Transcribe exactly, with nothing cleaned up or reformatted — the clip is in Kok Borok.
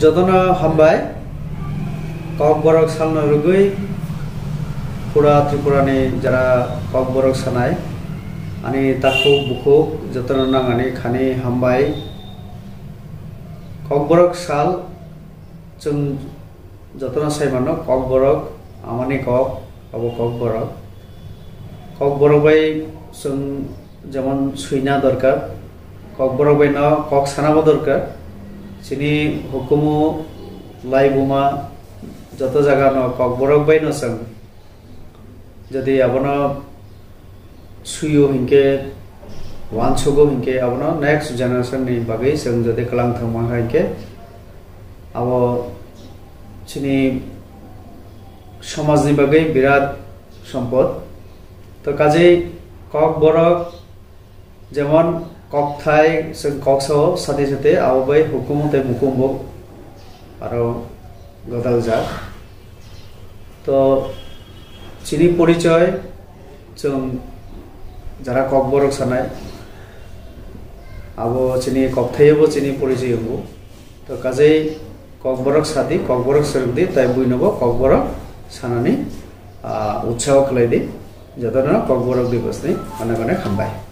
Jotono hambai, Kokborok salno rwgwi pura Tripurani jara Kokborok sanai, ani takhuk bukhuk jotono nangani khani hambai. Kokborok sal chwng jotono sai mano, Kokborok amani kok, abo Kokborok. Kokborok bai chwng jemon swina dorkar, Kokborok bai no kok sanabo dorkar. Chini hukumu laibuma joto jaga no Kokborok bai no chwng jodi abono suyo hinkhe, wansugo hinkhe, abono next generation ni bagwi chwng jodi kwlang thangma hinkhe, abo chini somajni bagwi birat sompot. To kajei Kokborok jemon kokthai chwng kok sao sati sati abo bai hukumu tei mukumu aro gwdaljak. To chini porichoi chwng jara Kokborok sanai, abo chini kokthaio bo chini porichoi wngo. To kajei Kokborok sadi, Kokborok swrwngdi, tai buinobo Kokborok sanani, ah, utsaho khlaidi. Jotono Kokborok Divas ni onek onek hambai.